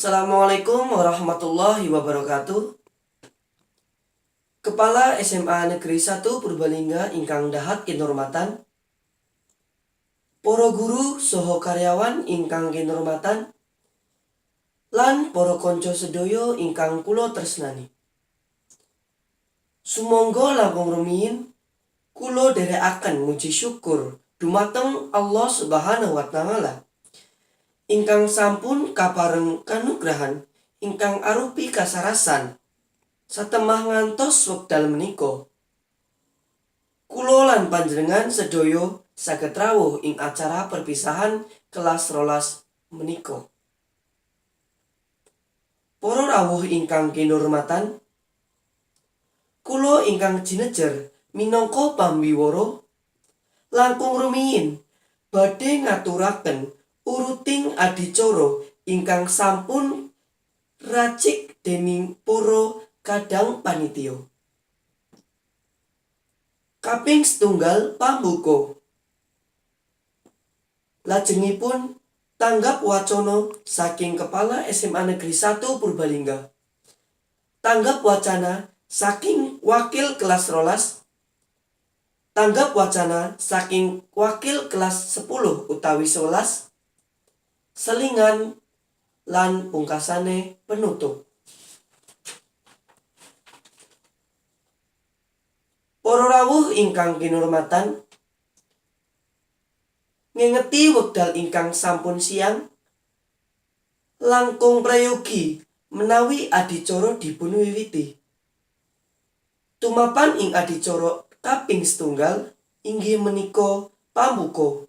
Assalamualaikum warahmatullahi wabarakatuh. Kepala SMA Negeri 1 Purbalingga ingkang dahat kinurmatan, para guru saha karyawan ingkang kinurmatan, lan para kanca sedaya ingkang kula tresnani. Sumangga langkung rumiyin kula dherekaken muji syukur dumateng Allah Subhanahu wa taala ingkang sampun kapareng kanugrahan ingkang arupi kasarasan satemah ngantos wekdal menika. Kula lan panjenengan sedaya saged rawuh ing acara perpisahan kelas 12 menika. Para rawuh ingkang kinurmatan, kula ingkang jinejer minangka pambiwara langkung rumiyin badhe ngaturaken uruting adicara ingkang sampun racik dening para kadang panitia. Kaping setunggal pambuka. Lajengipun tanggap wacana saking Kepala SMA Negeri 1 Purbalingga. Tanggap wacana saking wakil kelas 12. Tanggap wacana saking wakil kelas 10 utawi 11. Selingan lan pungkasane penutup. Para rawuh ingkang kinurmatan, ngengeti wekdal ingkang sampun siang, langkung prayogi menawi adicara dipun wiwiti. Tumapan ing adicara kaping setunggal inggih menika pambuka.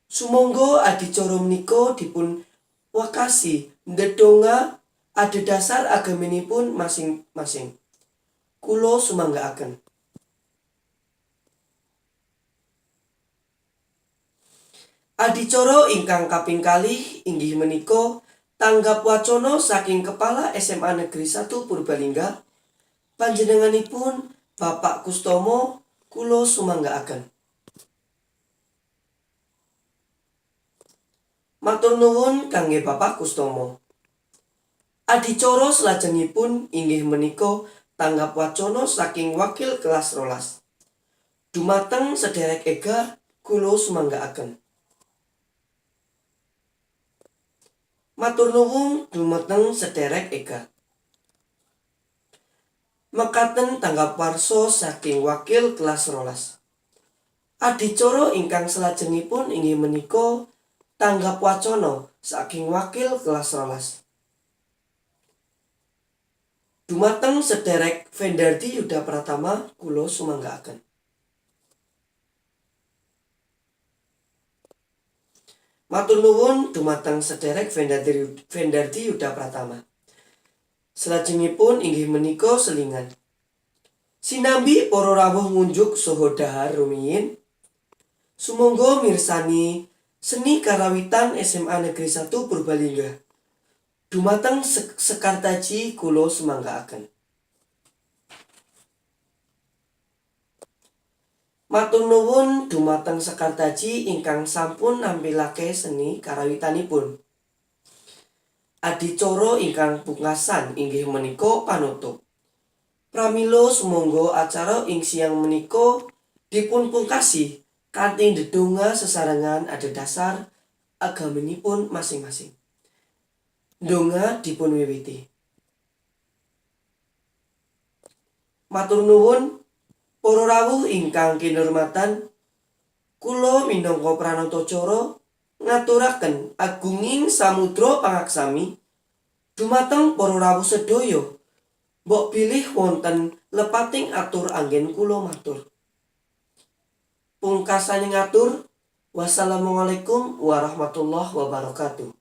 Sumangga adicara menika dipun wakasi ndedonga adhedhasar agaminipun masing-masing. Kula sumanggaaken. Adicara ingkang kaping kalih inggih menika tanggap wacana saking Kepala SMA Negeri 1 Purbalingga. Panjenenganipun Bapak Kustomo, kula sumanggaaken. Matur nuwun kangge Bapak Kustomo. Adicara salajengipun inggih menika tanggap wacana saking wakil kelas 12. Dumateng sederek Ega, kula sumanggaaken. Matur nuwun dumateng sederek Ega. Mekaten tanggap warsa saking wakil kelas 12. Adicara ingkang salajengipun inggih menika tanggap wacana saking wakil kelas 12. Dumateng sederek Vendardi Yuda Pratama, kula sumanggaaken. Matur nuwun dumateng sederek Vendardi Yuda Pratama. Salajengipun inggih menika selingan. Sinambi para rawuh ngunjuk saha dhahar rumiyin, sumangga mirsani seni karawitan SMA Negeri 1 Purbalingga. Dumateng Sekartaji kula sumanggaaken. Matur nuwun dumateng Sekartaji ingkang sampun nampilake seni karawitanipun. Adicara ingkang pungkasan inggih menika panutup. Pramila sumangga acara ing siang menika dipun pungkasi kanthi ndedonga sesarengan adhedhasar agaminipun masing-masing. Ndonga dipun wiwiti. Matur nuwun para rawuh ingkang kinurmatan, kula minangka pranatacara ngaturaken agunging samudra pangaksami dumateng para rawuh sedaya. Mbok bilih wonten lepating atur anggen kula matur. Pungkasane ngatur, wassalamualaikum warahmatullahi wabarakatuh.